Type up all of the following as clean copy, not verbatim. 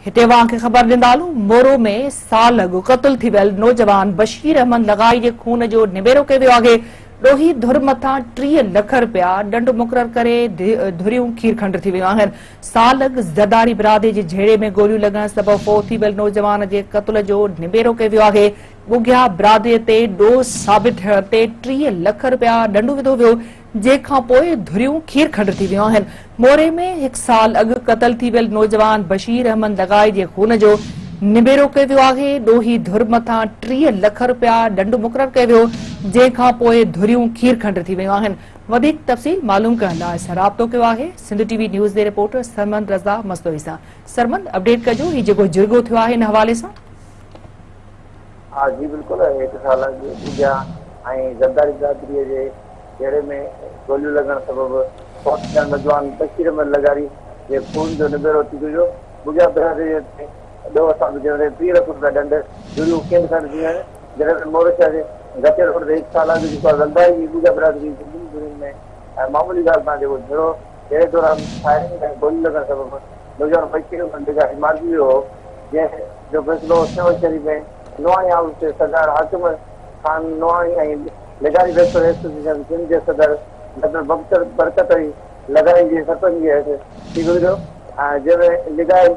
هتي اوهان کي خبر ڏيندا هلون، مورو ۾ سال اڳ قتل ٿي ويل نوجوان بشير احمد لغاري جي خون جو نبيرو ڪيو ويو آهي. ڏوهي ڌر مٿان 30 لک رپيا ڏنڊ مقرر ڪري ڌريون کير کنڊ ٿي ويون آهن. سال اڳ زرداري برادري جي جهيڙي ۾ گوليون لڳڻ سبب فوت ٿي ويل نوجوان جي قتل جو نبيرو ڪيو ويو آهي. ٻگهيا برادري تي ڏوهه ثابت ٿيڻ تي 30 لک رپيا ڏنڊ وڌو ويو، جنهن کان پوء ڌريون کير کنڊ ٿي ويون آهن. موري ۾ هڪ سال اڳ قتل ٿي ويل نوجوان بشير احمد لغاري جي خون جو نبيرو ڪيو ويو آهي. ڏوهي ڌر مٿان 30 لک رپيا ڏنڊ مقرر ڪيو ويو، جنهن کان پوء ڌريون کير کنڊ ٿي ويون آهن. وڌيڪ تفصيل معلوم ڪرڻ لاء اسان رابطو ڪيو آهي سنڌ ٽي وي نيوز جي رپورٽر سرمند رضا مستوئي سان. سرمند، اپڊيٽ ڪجو هي جيڪو جرڳو ٿيو آهي ان حوالي سان. ها جي بلڪل هڪ سال اڳ ٻگهيا ۽ زرداري برادري جي جهيڙي ۾ گوليون لڳڻ سبب فوت ٿيل نوجوان بشير احمد لغاري جي خون جو نبيرو ٿي گذريو. ٻگهيا برادري تي ڏوهه ثابت ٿيڻ تي 30 لک رپيا ڏنڊ ڌريون کين کنڊ ٿي ويون آهن. جڏهن ته مورو شهر جي گچي روڊ تي هڪ سال اڳ جيڪو زرداري ۽ ٻگهيا برادري جي ٻن ڌرين ۾ معمولي ڳالهه تان جيڪو جهيڙو جهيڙي دوران فائرنگ ۽ گوليون لڳڻ سبب نوجوان بشير احمد لغاري مارجي ويو هو، جنهن جو فيصلو سيوهڻ شريف ۾ نوحاڻي هائوس تي سردار حاڪم خان نوحاڻي ۽ لغاري ويلفيئر ايسوسيئيشن سنڌ جي صدر ڊاڪٽر برڪت علي لغاري جي سرپرستي هيٺ ٿي گذريو، جنهن ۾ لغاري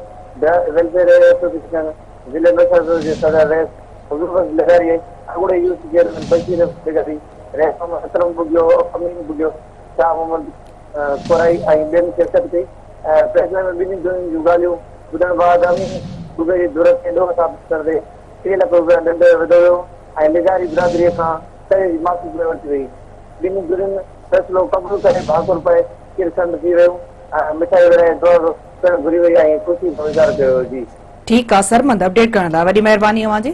ويلفيئر ايسوسيئيشن ضلعي نوشهرفيروز جي صدر رئيس حضور بخش لغاري ۽ اڳوڻي يوسي چيئرمين بشير احمد لغاري، رئيس محمد اڪرم ٻگهيو، امين ٻگهيو، شاهه محمد ڪورائي ۽ ٻين شرڪت ڪئي. فيصلي ۾ ٻنهي ڌرين جون ڳالهيون ٻڌڻ بعد امين ٻگهيي جي ڌر کي ڏوهه ثابت ڪندي 30 لک رپيا ڏنڊ وڌو ويو ۽ لغاري برادري کان سزا جي معافي پڻ ورتي وئي. ٻنهي ڌرين فيصلو قبول ڪري ڀاڪر پائي کير کنڊ ٿي ويون ۽ مٺائي ورهائي دعا پڻ گهري وئي ۽ خوشي جو اظهار ڪيو ويو. جي. ٺيڪ آ سرمند اپڊيٽ ڪرڻ لاء وڏي مهرباني اوهان جي.